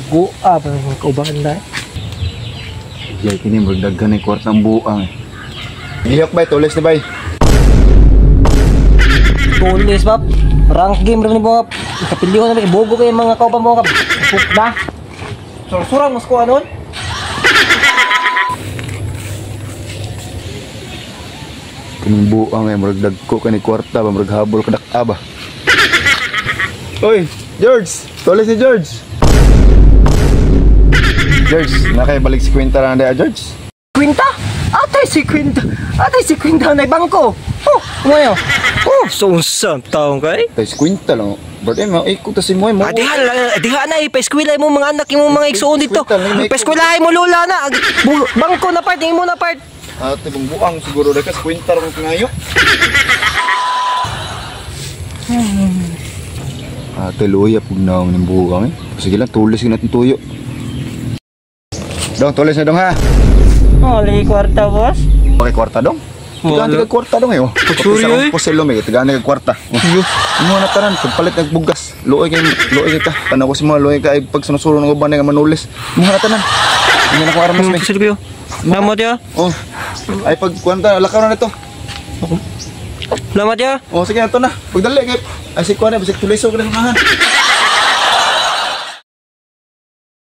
Buga pa ng kauban na. Yay, kini magdaghan ng kwartang buang eh. Gihok bay, tulis ni bay. Tulis bab. Rank game rin mo bab. Kapiliho na ibugo kay mga kauban mo kap. Na. Sursurang mas ko anon. Kining buang eh, murag dagko kani kwarta ba, murag habol kadak ba. Oy, George! Tulis ni George! George, nakay balik si Quinta na diya, George. Kwinta? Atay si Kwinta. Atay si Kwinta na bangko. Oh, ngayo. Oh, so unsang taong kay? Tay si Quinta lang. But eh, maikot ta si Moy mo. Diha, diha na ipa-eskwela mo mga anak imo mga igsuon dito. Pa-eskwelahin mo lola na. Bangko na part, imo na part. Ate, bang buang siguro dahil ka si Quinta ron ngayo. Ate, luya pug naong ng buang eh. Sige lang, tulis natin tuyo. Dong, tulis na dong ha. Oh, lagi kwarta, boss. Okay, kwarta dong. Tigaan tiga kwarta dong eh. Oh. Pagsuri, Sa oy. Puselo may tigaan tiga kwarta. Mo na tanan pagpalit ng bugas. Luoy kay ka. Tanaw ko si mga luoy ka ay pag sunusulo ng uban nga manulis. Mo na tanan. Hindi na ko armas may. Kusod kayo. Salamat ya. Oh. Ay pag kuwanta lakaw na nito. Salamat ya. Oh, sige ato na. Pagdali kay ay si kuan bisag tuliso ka na sa unahan.